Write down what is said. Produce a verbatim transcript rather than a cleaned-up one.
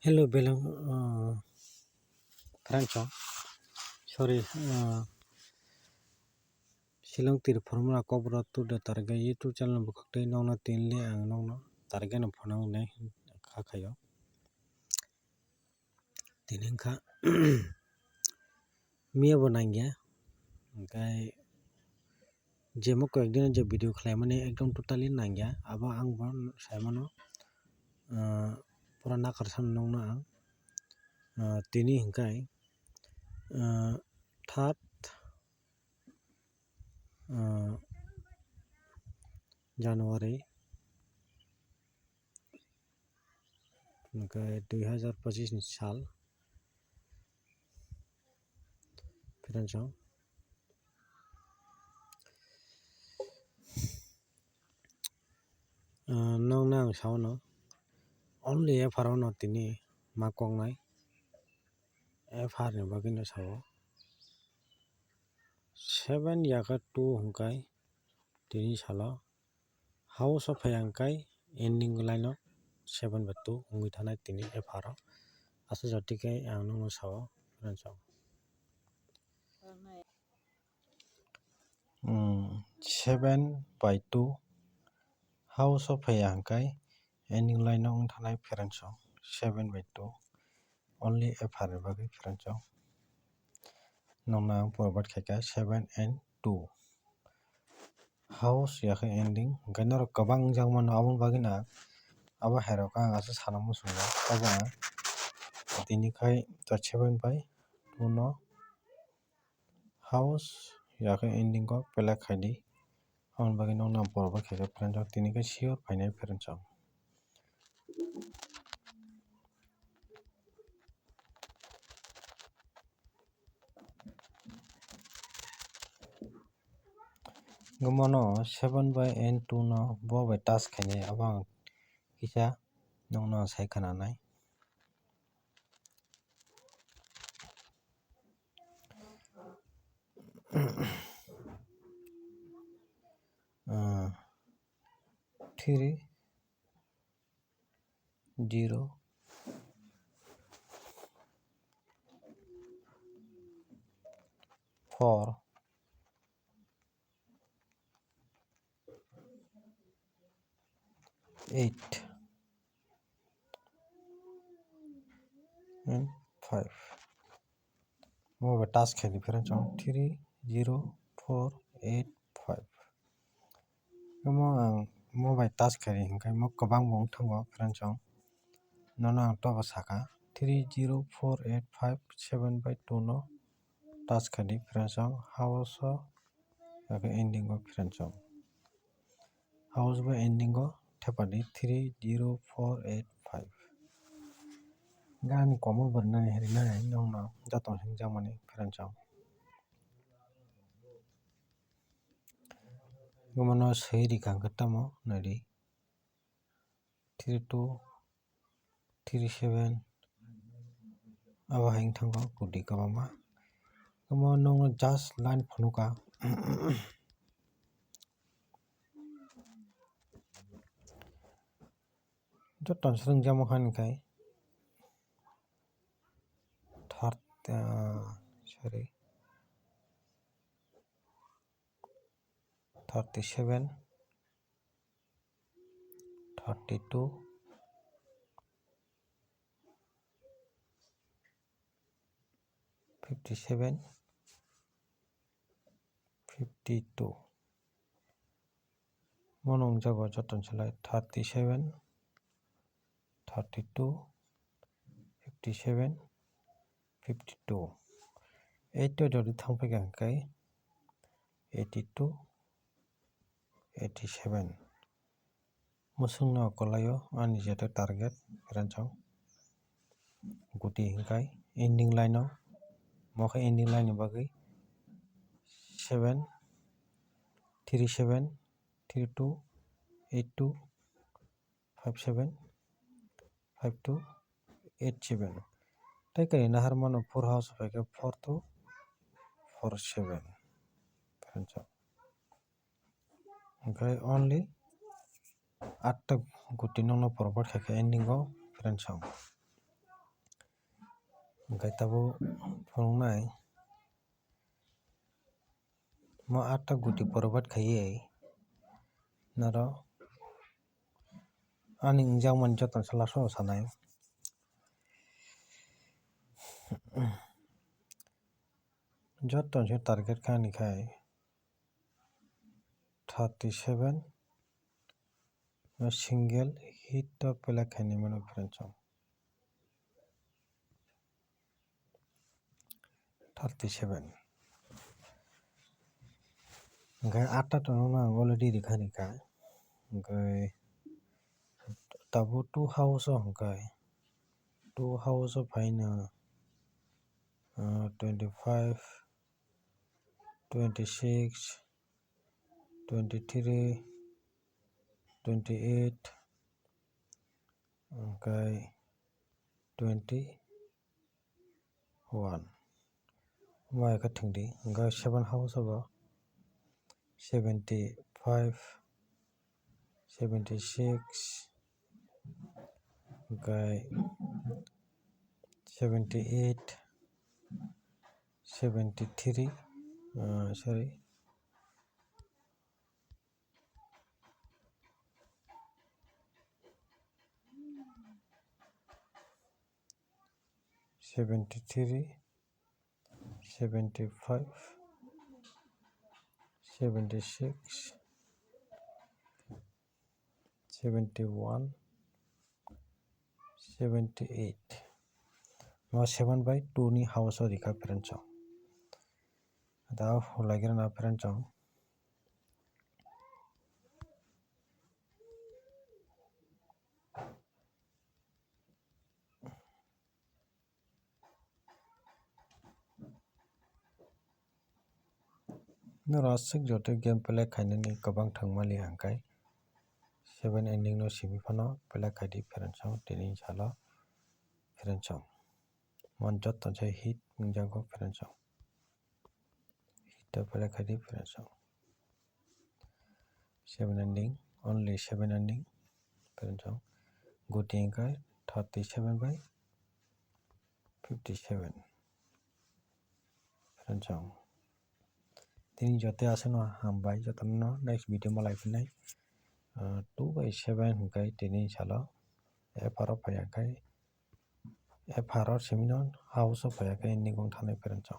Hello, belong, uh, friends, oh. Sorry, uh, Shillong Tir Formula Cobra Tour de Targa YouTube channel bukhuk tei nokno tinle ang nokno Targa no phunang ne kha khayo. Tini wngkha miya bo nangya, hwnkhe jemo koi ekdin je video khlaimani ekdom totally nangya, abo ang bo saimano, ah, pura nakarsan nukno ang, ah, tini hwnkhe, ah, third, ah, January. Hwnkhe dui hazar pochis ni sal. Friends, oh. Ah, nokno ang sao no, only F R o no tini ma koknai, F R ni bagwi no sao. Seven yakhe two hwnkhe tini salo. House o phai ang kai ending line o seven by two wngwi thanai tini F R o. Aswk jotike ang nokno sao, friends, o. Hmm, seven by two house o phai ang kai ending line o wng thanai, friends, o seven by two. Only F R ni bagwi, friends, o. Nokno ang forward khaikha seven and two. House yakhe ending, hwnkhe norok kwbang wngjak mano, aboni bagwi no ang abo hai rok ang aswk sana muchungo. Abo ang tini khai seven by two no house yakhe ending o play khaidi. Aboni bagwi nokno ang forward khaikha, friends, o. Tini khe sure phainai, friends, o. Omono seven by and two no bo bai touch khainai, abo ang kisa nokno sai khwnanai. Ah, three zero four eight and five. Mo bai touch khaidi, friends, o three zero four eight five. Omo ang mo bai touch khaidi hwnkhe mo kwbang bo wng thango, friends, o. Nono ang tobo saka three zero four eight five seven by two no touch khaidi, friends, o. House o ending o, friends, o. House bai ending o thepadi three zero four eight five. Gani komo bo rinani rinani nokno joto hwnjakmani, friends, o. Omono swi rikha hwnkhe tamo naidi three two three seven. Abo hai wng thango kudi kwbangma. Omo nokno just line phunukha. Joto swrwngjakma kha hwnkhai thirty, ah, sorry, thirty seven, thirty two, fifty seven, fifty two. Mono wngjago joto ni slai thirty seven, thirty two, fifty seven, fifty two. Eight to jodi thang phaikha hwnkhe eighty two, eighty seven. Mwswkno kwlaio ani jeto target, friends, o. Guti hwnkhe ending line o, mo khe ending line ni bagwi seven three seven three two eight two five seven five two eight seven. Tei kari nahar mano four house bai khe four two four seven, friends, o. Hwnkhe only atta guti nokno forward khaikha ending o, friends, o. Hwnkhe tabuk phunuknai mo atta guti provide khaiwi noro ani wngjakmani jotono se last o sanai. Jotono se target kha ani khai thirty seven no single hit o play khainai mano friends o. Thirty seven. Hwnkhe atta to nono ang already rikha rikha. Hwnkhe tabuk two house o hwnkhe two house o phaino, ah, twenty five, twenty six, twenty three, twenty eight, hwnkhe twenty one. Omo hai khe thwngdi, hwnkhe seven house o bo seventy five, seventy six, hwnkhe seventy eight, seventy three, ah, sorry, seventy three, seventy five, seventy six, seventy one, seventy eight. No seven by two ni house o rikha friends o. Da hulai gira na friends o. Norok aswk joto game play khainani kwbang thwng mali hwnkhe seven ending no simi phano play khaidi friends o tini salo friends o. Mon joto se hit wngjago friends o. Hit o play khaidi friends o. Seven ending, only seven ending friends o. Guti hwnkhe thirty seven by fifty seven. Friends o. Tini joto aswkno hambai jotono next video malai phinai. Ah, two by seven hwnkhe tini salo F R o phaiya khai F R o simino house o phaiya khai ending wng thanai friends o.